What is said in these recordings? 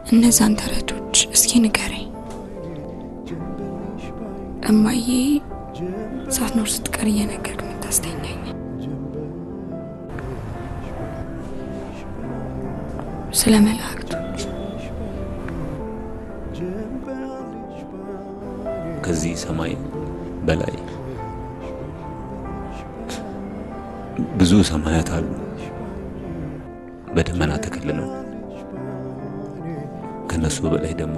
እነዛን ተረቶች እስኪ ንገረኝ። እማዬ ሳትኖር ስትቀር እየነገርክ የምታስተኛኝ ስለ መላእክቶች። ከዚህ ሰማይ በላይ ብዙ ሰማያት አሉ፣ በደመና ተከልለው። ከነሱ በላይ ደግሞ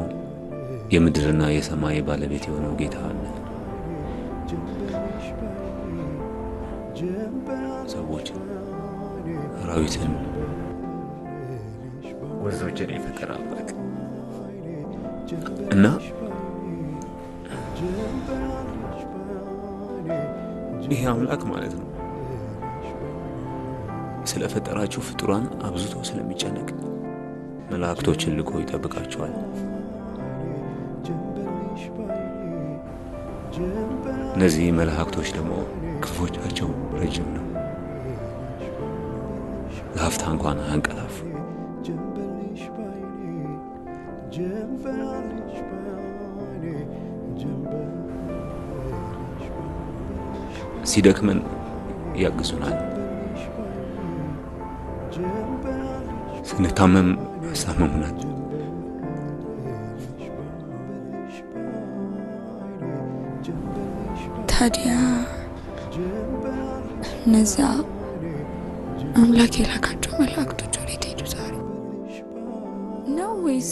የምድርና የሰማይ ባለቤት የሆነው ጌታ አለ። ሰዎችን፣ አራዊትን፣ ወንዞችን የፈጠረ አምላክ እና ይሄ አምላክ ማለት ነው ስለፈጠራቸው ፍጡራን አብዝቶ ስለሚጨነቅ መላእክቶችን ልኮ ይጠብቃቸዋል። እነዚህ መላእክቶች ደግሞ ክንፎቻቸው ረጅም ነው፣ ለአፍታ እንኳን አያንቀላፉ። ሲደክመን ያግዙናል፣ ስንታመም ያስታምሙናል። ታዲያ እነዛ አምላክ የላካቸው መላእክቶች ወዴት ሄዱ ዛሬ? ነው ወይስ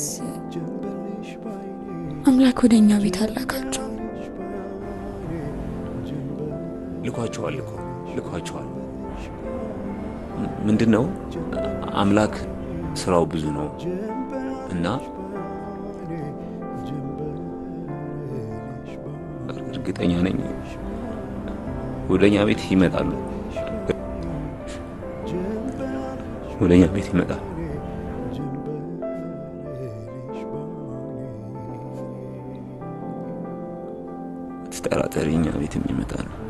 አምላክ ወደ እኛ ቤት አላካቸው? ልኳቸዋል እኮ ልኳቸዋል። ምንድን ነው አምላክ ስራው ብዙ ነው እና እርግጠኛ ነኝ ወደኛ ቤት ይመጣሉ። ወደኛ ቤት ይመጣል። አትጠራጠሪ፣ እኛ ቤትም ይመጣሉ።